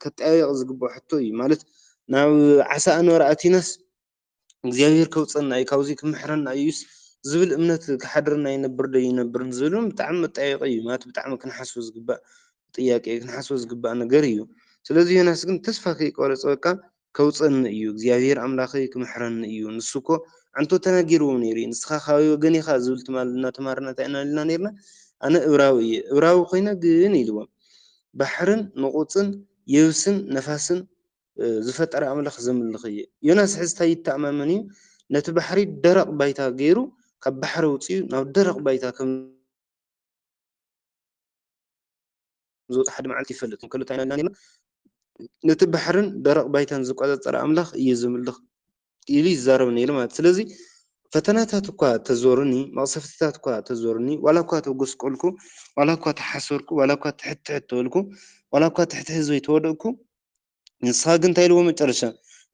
ከጠያየቕ ዝግብኦ ሕቶ እዩ። ማለት ናብ ዓሳ ኣንበር ኣቲናስ እግዚኣብሔር ከውፀና እዩ፣ ካብዚ ክምሕረና እዩስ ዝብል እምነት ክሓድረና ይነብር ዶ ይነብርን ዝብል እውን ብጣዕሚ መጠያየቂ እዩ። ማለት ብጣዕሚ ክንሓስቦ ዝግባእ ጥያቄ፣ ክንሓስቦ ዝግባእ ነገር እዩ። ስለዚ ዮናስ ግን ተስፋ ከይቆረፀ በቃ ከውፀኒ እዩ፣ እግዚኣብሔር ኣምላኸይ ክምሕረኒ እዩ። ንሱ እኮ ኣንቶ ተናጊርዎ ነይሩ እዩ። ንስኻ ካበይ ወገን ኢኻ ዝብል ትማል እናተማሃርና እንታይ ኢና ኢልና ነይርና? ኣነ እብራዊ እየ። እብራዊ ኮይነ ግን ኢልዎ፣ ባሕርን ንቑፅን የብስን ነፋስን፣ እ፣ ዝፈጠረ ኣምላኽ ዘምልኽ እየ። ዮናስ ሕዚ እንታይ ይተኣማመን እዩ? ነቲ ባሕሪ ደረቕ ባይታ ገይሩ ካብ ባሕሪ ኣውፂኡ ናብ ደረቕ ባይታ ከም ዝወፅእ ሓደ መዓልቲ ይፈልጥ። እንከሎ እንታይ ኢና ኢልና ነይርና? ነቲ ባሕርን ደረቕ ባይታን ዝቆፃፀር ኣምላኽ እየ ዘምልኽ ኢሉ ይዛረብ ነይሩ ማለት። ስለዚ ፈተናታት እኳ ተዞሩኒ፣ መቕሰፍትታት እኳ ተዞሩኒ፣ ዋላ እኳ ተጎስቆልኩ፣ ዋላ እኳ ተሓሰርኩ፣ ዋላ እኳ ትሕት ትሕት ተበልኩ፣ ዋላ እኳ ትሕቲ ህዝበይ ተወደቅኩ፣ ንስኻ ግን እንታይ ኢልዎ መጨረሻ?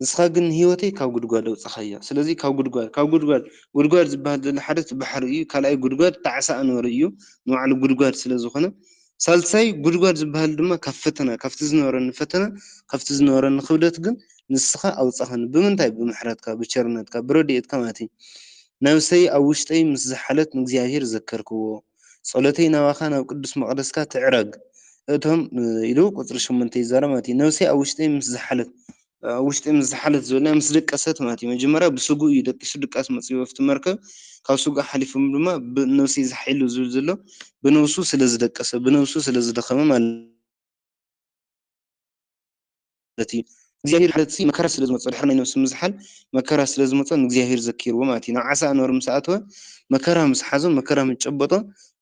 ንስኻ ግን ንህይወተይ ካብ ጉድጓድ ኣውጻኻያ። ስለዚ ካብ ጉድጓድ፣ ካብ ጉድጓድ፣ ጉድጓድ ዝበሃል ዘሎ ሓደ እቲ ባሕሪ እዩ፣ ካልኣይ ጉድጓድ እቲ ዓሳ ኣንበር እዩ፣ ንባዕሉ ጉድጓድ ስለ ዝኾነ፣ ሳልሳይ ጉድጓድ ዝበሃል ድማ ካብ ፈተና፣ ካብቲ ዝነበረኒ ፈተና፣ ካብቲ ዝነበረኒ ክብደት ግን ንስኻ ኣውጻኻኒ። ብምንታይ? ብምሕረትካ፣ ብቸርነትካ፣ ብረድኤትካ ማለት እዩ። ነብሰይ ኣብ ውሽጠይ ምስ ዝሓለት ንእግዚኣብሔር ዘከርክዎ። ጸሎተይ ናባኻ ናብ ቅዱስ መቕደስካ ትዕረግ። እቶም፣ እ፣ ኢሉ ቁጽሪ ሸሞንተ ይዛረብ ማለት እዩ። ነብሰይ ኣብ ውሽጠይ ምስ ዝሓለት፣ ኣብ ውሽጠይ ምስ ዝሓለት ዝብል ናይ ምስ ደቀሰት ማለት እዩ። መጀመርያ ብስግኡ እዩ ደቂሱ ድቃስ መጺኡ ኣብቲ መርከብ። ካብ ስግኡ ሓሊፉ ድማ ብ-፣ ነብሰይ ዝሓይሉ ዝብል ዘሎ ብነብሱ ስለ ዝደቀሰ፣ ብነብሱ ስለ ዝደኸመ ማለት እዩ። እግዚኣብሔር ሓለትሲ መከራ ስለ ዝመጾ፣ ድሕሪ ናይ ነብሱ ምዝሓል መከራ ስለ ዝመጾ ንእግዚኣብሔር ዘኪርዎ ማለት እዩ። ናብ ዓሳ ኣንበር ምስ ኣተወ፣ መከራ ምስ ሓዞ፣ መከራ ምስ ጨበጦ፣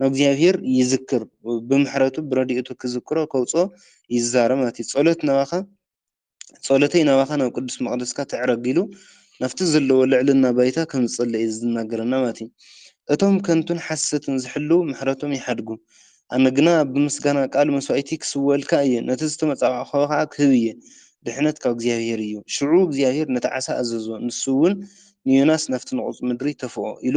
ናብ እግዚኣብሔር ይዝክር። ብምሕረቱ፣ ብረድኤቱ ክዝክሮ፣ ከውጽኦ ይዛረብ ማለት እዩ። ጸሎት ናባኻ፣ ጸሎተይ ናባኻ ናብ ቅዱስ መቕደስካ ትዕረግ ኢሉ ናብቲ ዘለዎ ልዕልና ባይታ ከም ዝጸልእ እዩ ዝናገረና ማለት እዩ። እቶም ከንቱን ሓሰትን ዝሕልዉ ምሕረቶም ይሓድጉ። ኣነ ግና ብምስጋና ቃል መስዋእቲ ክስወልካ እየ፣ ነቲ ዝተመጻዕኩዎ ኸኣ ክህብ እየ። ድሕነት ካብ እግዚኣብሔር እዩ። ሽዑ እግዚኣብሔር ነቲ ዓሳ ኣዘዞ፣ ንሱ እውን ንዮናስ ናብቲ ንቑጽ ምድሪ ተፍኦ ኢሉ፣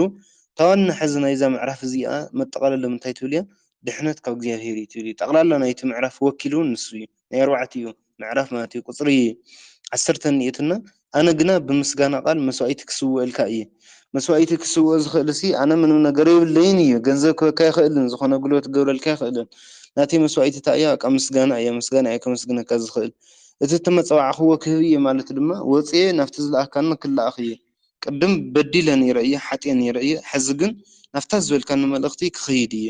እታ ዋና ሕዚ ናይዛ ምዕራፍ እዚኣ መጠቓለሎም እንታይ ትብል እያ? ድሕነት ካብ እግዚኣብሔር እዩ ትብል እዩ። ጠቕላላ ናይቲ ምዕራፍ ወኪል እውን ንሱ እዩ። ናይ ኣርባዕቲኡ ምዕራፍ ማለት እዩ። ቁጽሪ ዓሰርተ እኒኤትና፣ ኣነ ግና ብምስጋና ቃል መስዋእቲ ክስውእልካ እየ። መስዋእቲ ክስውኦ ዝኽእል ሲ ኣነ ምንም ነገር የብለይን እዩ። ገንዘብ ክበካ ይኽእልን፣ ዝኾነ ጉልበት ክገብረልካ ይኽእልን። ናተይ መስዋእቲ እንታይ እያ? በቃ ምስጋና እያ። ምስጋና እየ ከመስግነካ ዝኽእል። እቲ እተመጸዋዕኽዎ ክህብ እየ ማለት ድማ ወፅየ ናብቲ ዝለኣካኒ ክለኣኽ እየ። ቅድም በዲለ ነይረ እየ፣ ሓጥየ ነይረ እየ። ሕዚ ግን ናብታ ዝበልካኒ መልእኽቲ ክኸይድ እየ።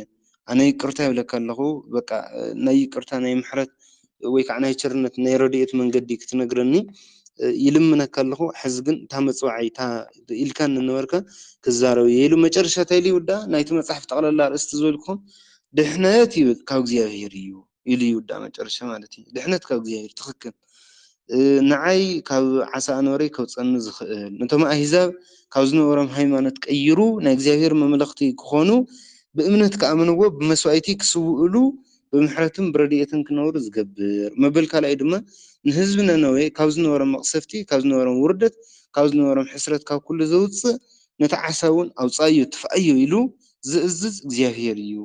ኣነ ይቅርታ ይብለካ ኣለኹ። በቃ ናይ ይቅርታ፣ ናይ ምሕረት ወይ ከዓ ናይ ቸርነት፣ ናይ ረድኤት መንገዲ ክትነግረኒ ይልምነካ ኣለኹ። ሕዚ ግን እታ መፅዋዕይ፣ እታ ኢልካኒ ነበርካ ክዛረብ እየ ኢሉ መጨረሻ እንታይ ኢሉ ይውዳ? ናይቲ መፅሓፍ ጠቕላላ ኣርእስቲ ዝበልኩኹም ድሕነት ይብል ካብ እግዚኣብሔር እዩ ኢሉ ይውዳ መጨረሻ ማለት እዩ። ድሕነት ካብ እግዚኣብሔር፣ ትኽክል። እ፣ ንዓይ ካብ ዓሳ ኣንበረይ ከውፀኒ ዝኽእል፣ ነቶም ኣህዛብ ካብ ዝነበሮም ሃይማኖት ቀይሩ ናይ እግዚኣብሔር መምለኽቲ ክኾኑ ብእምነት ክኣምንዎ ብመስዋእቲ ክስውእሉ ብምሕረትን ብረድኤትን ክነብሩ ዝገብር። መበል ካልኣይ ድማ ንህዝቢ ነነዌ ካብ ዝነበሮም መቕሰፍቲ፣ ካብ ዝነበሮም ውርደት፣ ካብ ዝነበሮም ሕስረት፣ ካብ ኩሉ ዘውፅእ ነቲ ዓሳ እውን ኣውፃእዮ፣ ትፍኣዮ ኢሉ ዝእዝዝ እግዚኣብሔር እዩ።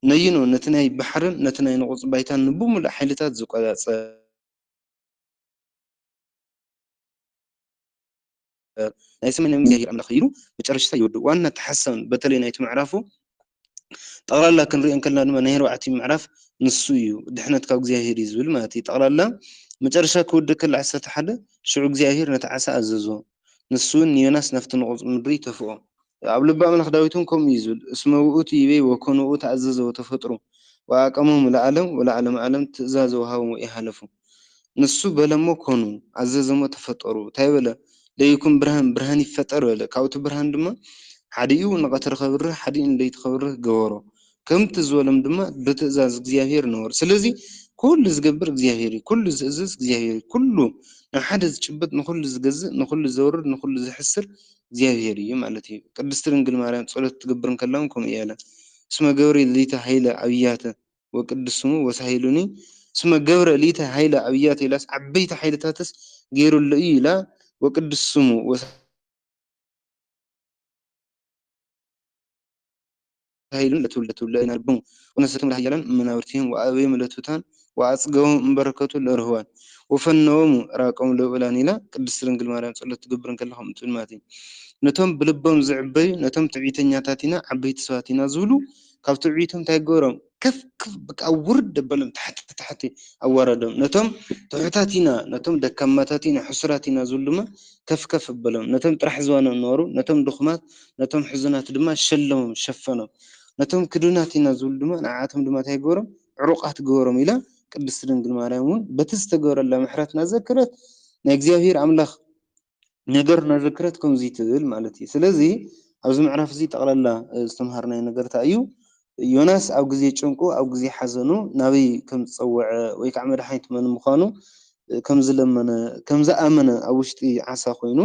ነይኖ ነቲ ናይ ባሕርን ነቲ ናይ ንቑጽ ባይታን ንብምሉእ ሓይልታት ዝቆጻጸር ናይ ሰማይ ናይ እግዚኣብሔር ኣምላኽ ኢሉ መጨረሽታ ይወድእ። ዋና ተሓሳን በተለይ ናይቲ ምዕራፉ ጠቕላላ ክንሪኦ እንከልና ድማ ናይ ኣርባዕቲ ምዕራፍ ንሱ እዩ። ድሕነት ካብ እግዚኣብሔር እዩ ዝብል ማለት እዩ። ጠቕላላ መጨረሻ ክውድእ ከሎ ዓሰርተ ሓደ ሽዑ እግዚኣብሔር ነቲ ዓሳ ኣዘዞ። ንሱ እውን ንዮናስ ናብቲ ንቑጽ ምድሪ ተፍኦ። ኣብ ልቢ ኣምላኽ ዳዊት እውን ከምኡ እዩ ዝብል፣ እስመ ውእቱ ይቤ ወኮኑ፣ ውእቱ ኣዘዘ ወተፈጥሩ ወኣቀሞሙ ለዓለም ወለዓለም ዓለም ትእዛዘ ወሃቦም ወኢሃለፉ። ንሱ በለሞ ኮኑ፣ ኣዘዘሞ ተፈጠሩ። እንታይ በለ? ለይኩን ብርሃን፣ ብርሃን ይፈጠር በለ። ካብቲ ብርሃን ድማ ሓዲኡ ንቐትሪ ከብርህ፣ ሓዲኡ ንለይቲ ከብርህ ገበሮ። ከምቲ ዝበሎም ድማ ብትእዛዝ እግዚኣብሔር ነበሩ። ስለዚ ኩሉ ዝገብር እግዚኣብሔር እዩ፣ ኩሉ ዝእዝዝ እግዚኣብሔር እዩ። ኩሉ ንሓደ ዝጭብጥ፣ ንኹሉ ዝገዝእ፣ ንኹሉ ዘውርድ፣ ንኹሉ ዝሕስር እግዚኣብሔር እዩ ማለት እዩ። ቅድስቲ ድንግል ማርያም ጸሎት ትገብር እንከላ እውን ከምኡ እያ ኢላ። እስመ ገብረ ሊተ ኃይለ ኣብያተ ወቅድስ ስሙ ወሳሂሉኒ። እስመ ገብረ ሊተ ኃይለ ኣብያተ ኢላስ ዓበይቲ ሓይልታትስ ገይሩሉ እዩ ኢላ። ወቅድስ ስሙ ወሳ- ኃይሉን ለትውለ ትውለ ኢና ልቦሙ ወነሰቶም ለኃያላን መናብርቲህም ወአበዮም ለትሑታን ወአጽገቦም እምበረከቱ ለርህዋን ወፈነዎሙ ራቆም ለውእላን ኢላ ቅድስት ድንግል ማርያም ጸሎት ትገብር እንከላ ከምኡ ትብል ማለት እዩ። ነቶም ብልቦም ዝዕበዩ፣ ነቶም ትዕቢተኛታት ኢና፣ ዓበይቲ ሰባት ኢና ዝብሉ፣ ካብ ትዕቢቶም እንታይ ገበሮም? ከፍ ከፍ በቃ ውርድ ኣበሎም፣ ታሕቲ ታሕቲ ኣዋረዶም። ነቶም ትሑታት ኢና፣ ነቶም ደካማታት ኢና፣ ሕሱራት ኢና ዝብሉ ድማ ከፍ ከፍ ኣበሎም። ነቶም ጥራሕ ዝዋኖም ነበሩ፣ ነቶም ድኹማት፣ ነቶም ሕዙናት ድማ ሸለሞም፣ ሸፈኖም። ነቶም ክዱናት ኢና ዝብሉ ድማ ንዓቶም ድማ እንታይ ገበሮም? ዕሩቓት ገበሮም ኢላ ቅድስት ድንግል ማርያም እውን በቲ ዝተገበረላ ምሕረት እናዘከረት ናይ እግዚኣብሔር ኣምላኽ ነገር እናዘከረት ከምዚ ትብል ማለት እዩ። ስለዚ ኣብዚ ምዕራፍ እዚ ጠቕላላ፣ እ፣ ዝተምሃርናዮ ነገር እንታይ እዩ? ዮናስ ኣብ ግዜ ጭንቁ፣ ኣብ ግዜ ሓዘኑ ናበይ ከም ዝጸውዐ ወይ ከዓ መድሓኒት መን ምዃኑ፣ እ፣ ከም ዝለመነ፣ ከም ዝኣመነ ኣብ ውሽጢ ዓሳ ኮይኑ፣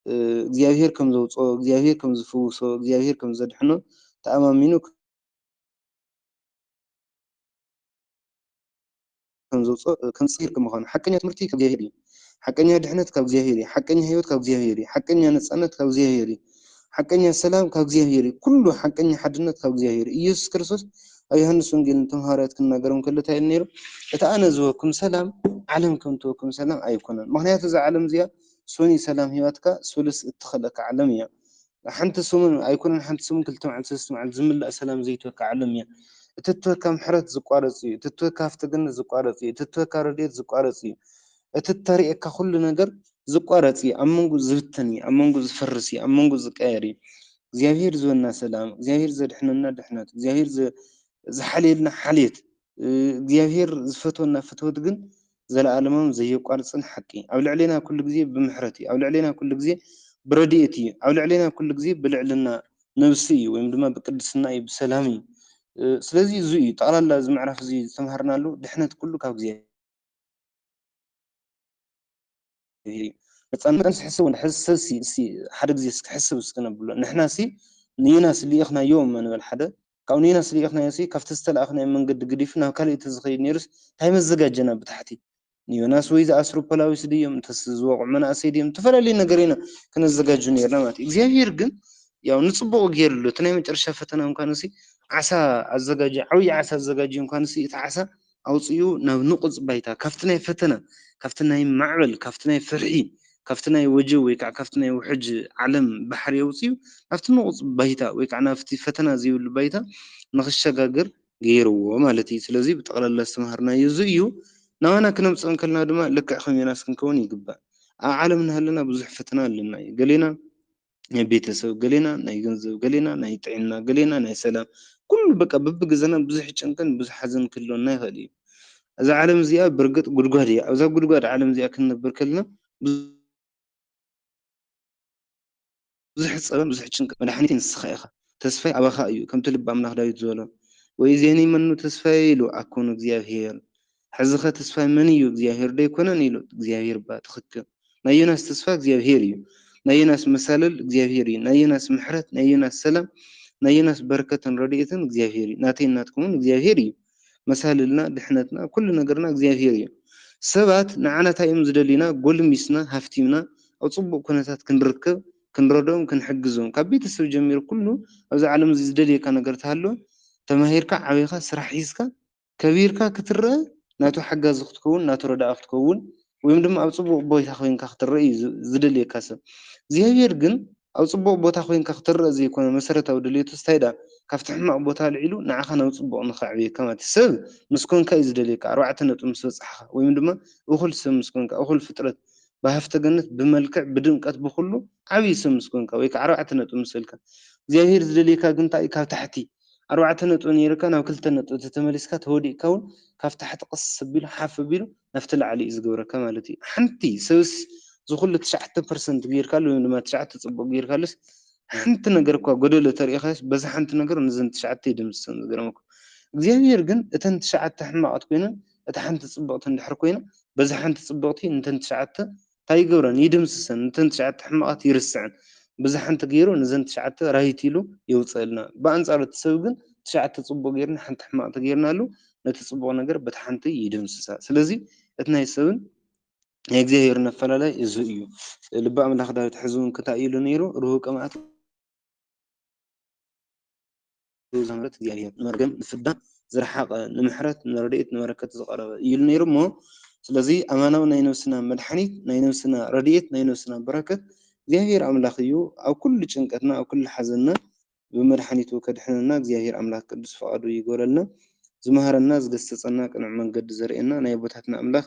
እ፣ እግዚኣብሔር ከም ዘውፅኦ፣ እግዚኣብሔር ከም ዝፍውሶ፣ እግዚኣብሔር ከም ዘድሕኖ ተኣማሚኑ ከም ዘውፅኦ፣ ከም ፅሂር ከም ምዃኑ። ሓቀኛ ትምህርቲ ካብ እግዚኣብሔር እዩ። ሓቀኛ ድሕነት ካብ እግዚኣብሔር እዩ። ሓቀኛ ህይወት ካብ እግዚኣብሔር እዩ። ሓቀኛ ነፃነት ካብ እግዚኣብሔር እዩ። ሓቀኛ ሰላም ካብ እግዚኣብሔር እዩ። ኩሉ ሓቀኛ ሓድነት ካብ እግዚኣብሔር እዩ። ኢየሱስ ክርስቶስ ኣብ ዮሃንስ ወንጌል ነቶም ሃዋርያት ክናገሮም ከሎ እንታይ ኢሉ ነይሩ? እቲ ኣነ ዝህበኩም ሰላም፣ ዓለም ከም ትህበኩም ሰላም ኣይኮነን። ምኽንያቱ እዛ ዓለም እዚኣ ሶኒ ሰላም ሂባትካ፣ ሶሉስ እትኸለካ ዓለም እያ። ሓንቲ ሰሙን ኣይኮነን፣ ሓንቲ ሰሙን፣ ክልተ መዓልቲ፣ ሰለስተ መዓልቲ ዝምላእ ሰላም ዘይትወካ ዓለም እያ። እቲ እትወካ ምሕረት ዝቋረጽ እዩ። እቲ እትወካ ሃፍተ ገነት ዝቋረጽ እዩ። እቲ እትወካ ረድኤት ዝቋረጽ እዩ። እቲ እተርእየካ ኩሉ ነገር ዝቋረጽ እዩ። ኣብ መንጎ ዝብተን እዩ። ኣብ መንጎ ዝፈርስ እዩ። ኣብ መንጎ ዝቀየር እዩ። እግዚኣብሔር ዝህበና ሰላም፣ እግዚኣብሔር ዘድሕነና ድሕነት፣ እግዚኣብሔር ዘ-፣ ዝሓልየልና ሓልየት፣ እ፣ እግዚኣብሔር ዝፈትወና ፍትወት ግን ዘለኣለማውን ዘየቋርጽን ሓቂ። ኣብ ልዕሌና ኩሉ ግዜ ብምሕረት እዩ። ኣብ ልዕሌና ኩሉ ግዜ ብረድኤት እዩ። ኣብ ልዕሌና ኩሉ ግዜ ብልዕልና ነብሲ እዩ፣ ወይም ድማ ብቅድስና እዩ፣ ብሰላም እዩ። እ፣ ስለዚ እዚ እዩ ጠቕላላ እዚ ምዕራፍ እዚ ዝተምሃርናሉ፣ ድሕነት ኩሉ ካብ እግዚኣብሔር። እዩ። ነፃነት ምስ ሕስብ እውን ሕዚ ሰብ ሲ-፣ ሲ-፣ ሓደ ግዜ እስኪ ሕስብ እስኪ ነብሎ። ንሕና ሲ ንዮናስ ልኢኽናዮ እሞ ንበል ሓደ። ካብኡ ንዮናስ ልኢኽናዮ ሲ ካብቲ ዝተላእኽናዮ መንገዲ ግዲፉ ናብ ካልእ ተዝኸይድ ነይሩስ እንታይ መዘጋጀና ብታሕቲ? ንዮናስ ወይ ዝኣስሩ ፖላዊስ ድዮም? እንተስ ዝወቕዑ መናእሰይ ድዮም? ዝተፈላለዩ ነገር ኢና ክነዘጋጁ ነይርና ማለት እዩ። እግዚኣብሔር ግን ያው ንጽቡቕ ገይርሉ። እቲ ናይ መጨረሻ ፈተና እንኳን ሲ ዓሳ ኣዘጋጅ-፣ ዓብዪ ዓሳ ኣዘጋጅዩ እንኳን ሲ እቲ ዓሳ ኣውፅኡ ናብ ንቑፅ ባይታ፣ ካብቲ ናይ ፈተና፣ ካብቲ ናይ ማዕበል፣ ካብቲ ናይ ፍርሒ፣ ካብቲ ናይ ወጀብ ወይ ከዓ ካብቲ ናይ ውሕጅ ዓለም ባሕሪ ኣውፅዩ ናብቲ ንቑፅ ባይታ ወይ ከዓ ናብቲ ፈተና ዘይብሉ ባይታ ንኽሸጋገር ገይርዎ ማለት እዩ። ስለዚ ብጠቕላላ ዝተምሃርናዮ እዚ እዩ። ናባና ክነምፅእ እንከልና ድማ ልክዕ ከም ዮናስ ክንከውን ይግባእ። ኣብ ዓለም እናሃለና ብዙሕ ፈተና ኣለና እዩ። ገሌና ናይ ቤተሰብ፣ ገሌና ናይ ገንዘብ፣ ገሌና ናይ ጥዕና፣ ገሌና ናይ ሰላም፣ ኩሉ በቃ በብግዘና ብዙሕ ጭንቅን ብዙሕ ሓዘን ክህልወና ይኽእል እዩ። እዛ ዓለም እዚኣ ብርግጥ ጉድጓድ እያ። ኣብዛ ጉድጓድ ዓለም እዚኣ ክንነብር ከለና ብዙ- ብዙሕ ጸበን ብዙሕ ጭንቅን መድሓኒተይ ንስኻ ኢኻ፣ ተስፋይ ኣባኻ እዩ፣ ከምቲ ልቢ ኣምላኽ ዳዊት ዝበሎ፣ "ወይዜኒ መኑ ተስፋየ?" ኢሉ፣ "ኣኮኑ እግዚኣብሔር። ሕዚኸ ተስፋይ መን እዩ? እግዚኣብሔር ዶ ኣይኮነን?" ኢሉ፣ "እግዚኣብሔር እባ ትኽክል። ናይ ዮናስ ተስፋ እግዚኣብሔር እዩ። ናይ ዮናስ መሳልል እግዚኣብሔር እዩ። ናይ ዮናስ ምሕረት፣ ናይ ዮናስ ሰላም፣ ናይ ዮናስ በረከትን ረድኤትን እግዚኣብሔር እዩ። ናተይን ናትኩምን እግዚኣብሔር እዩ። መሳልልና፣ ድሕነትና፣ ኩሉ ነገርና እግዚኣብሔር እዩ። ሰባት ንዓና እንታይ እዮም ዝደልዩና? ጎልሚስና፣ ሃፍቲምና፣ ኣብ ጽቡቕ ኩነታት ክንርከብ፣ ክንረድኦም፣ ክንሕግዞም። ካብ ቤተሰብ ጀሚሩ ኩሉ ኣብዚ ዓለም እዚ ዝደልየካ ነገር ተሃልወ፣ ተማሂርካ፣ ዓቢኻ፣ ስራሕ ሒዝካ፣ ከቢርካ ክትረአ፣ ናቱ ሓጋዚ ክትከውን፣ ናቱ ረዳኢ ክትከውን፣ ወይም ድማ ኣብ ጽቡቕ ቦታ ኮይንካ ክትረአ እዩ ዝ-፣ ዝደልየካ ሰብ። እግዚኣብሔር ግን ኣብ ጽቡቕ ቦታ ኮይንካ ክትረአ ዘይኮነ መሰረታዊ ድልየቱ፣ እንታይ ደኣ፣ ካብቲ ሕማቕ ቦታ ኣልዒሉ ንዓኻ ናብ ጽቡቕ ንኸዕብየካ ማለት እዩ። ሰብ ምስ ኮንካ እዩ ዝደልየካ፣ ኣርባዕተ ነጥቢ ምስ በጻሕካ፣ ወይም ድማ እኹል ሰብ ምስ ኮንካ፣ እኹል ፍጥረት፣ ብሃፍተ ገነት፣ ብመልክዕ፣ ብድምቀት፣ ብኹሉ ዓብዪ ሰብ ምስ ኮንካ፣ ወይ ከዓ ኣርባዕተ ነጥቢ ምስ በልካ። እግዚኣብሔር ዝደልየካ ግን እንታይ እዩ? ካብ ታሕቲ ኣርባዕተ ነጥቢ ነይርካ ናብ ክልተ ነጥቢ ተተመሊስካ ተወዲእካ እውን ካብ ታሕቲ ቀስ ኣቢሉ ሓፍ ኣቢሉ ናብቲ ላዕሊ እዩ ዝገብረካ ማለት እዩ። ሓንቲ ሰብስ ዝኹሉ ትሽዓተ ፐርሰንት ጌርካሉ ወይም ድማ ትሽዓተ ጽቡቕ ጌርካሉስ ሓንቲ ነገር እኳ ጎደሎ ተሪኢኻስ በዛ ሓንቲ ነገር ነዘን ትሽዓተ ይድምስሰን። ዝገርመኩም እግዚኣብሔር ግን እተን ትሽዓተ ሕማቓት ኮይነን እታ ሓንቲ ጽብቕቲ እንድሕር ኮይና በዛ ሓንቲ ጽብቕቲ ነተን ትሽዓተ እንታይ ይገብረን? ይድምስሰን። ነተን ትሽዓተ ሕማቓት ይርስዐን። በዛ ሓንቲ ገይሩ ነዘን ትሽዓተ ራይት ኢሉ የውፅአልና። ብኣንፃሩ እቲ ሰብ ግን ትሽዓተ ጽቡቕ ጌርና ሓንቲ ሕማቕ ተጌርናሉ ነቲ ጽቡቕ ነገር በቲ ሓንቲ ይድምስሳ። ስለዚ እቲ ናይ ሰብን ናይ እግዚኣብሔርን ኣፈላላይ እዚ እዩ። ልበ ኣምላኽ ዳዊት ሕዚ እውን ክታይ ኢሉ ነይሩ? ርሁቀ መዓት ዘምረት እግዚኣብሔር ንመርገም ንፍዳ ዝረሓቐ ንምሕረት ንረድኤት ንበረከት ዝቐረበ እዩ ኢሉ ነይሩ እሞ ስለዚ ኣማናዊ ናይ ነብስና መድሓኒት ናይ ነብስና ረድኤት ናይ ነብስና በረከት እግዚኣብሔር ኣምላኽ እዩ። ኣብ ኩሉ ጭንቀትና ኣብ ኩሉ ሓዘንና ብመድሓኒቱ ከድሕነና እግዚኣብሔር ኣምላኽ ቅዱስ ፈቓዱ ይግበረልና። ዝመሃረና ዝገሰጸና ቅኑዕ መንገዲ ዘርእየና ናይ ኣቦታትና ኣምላኽ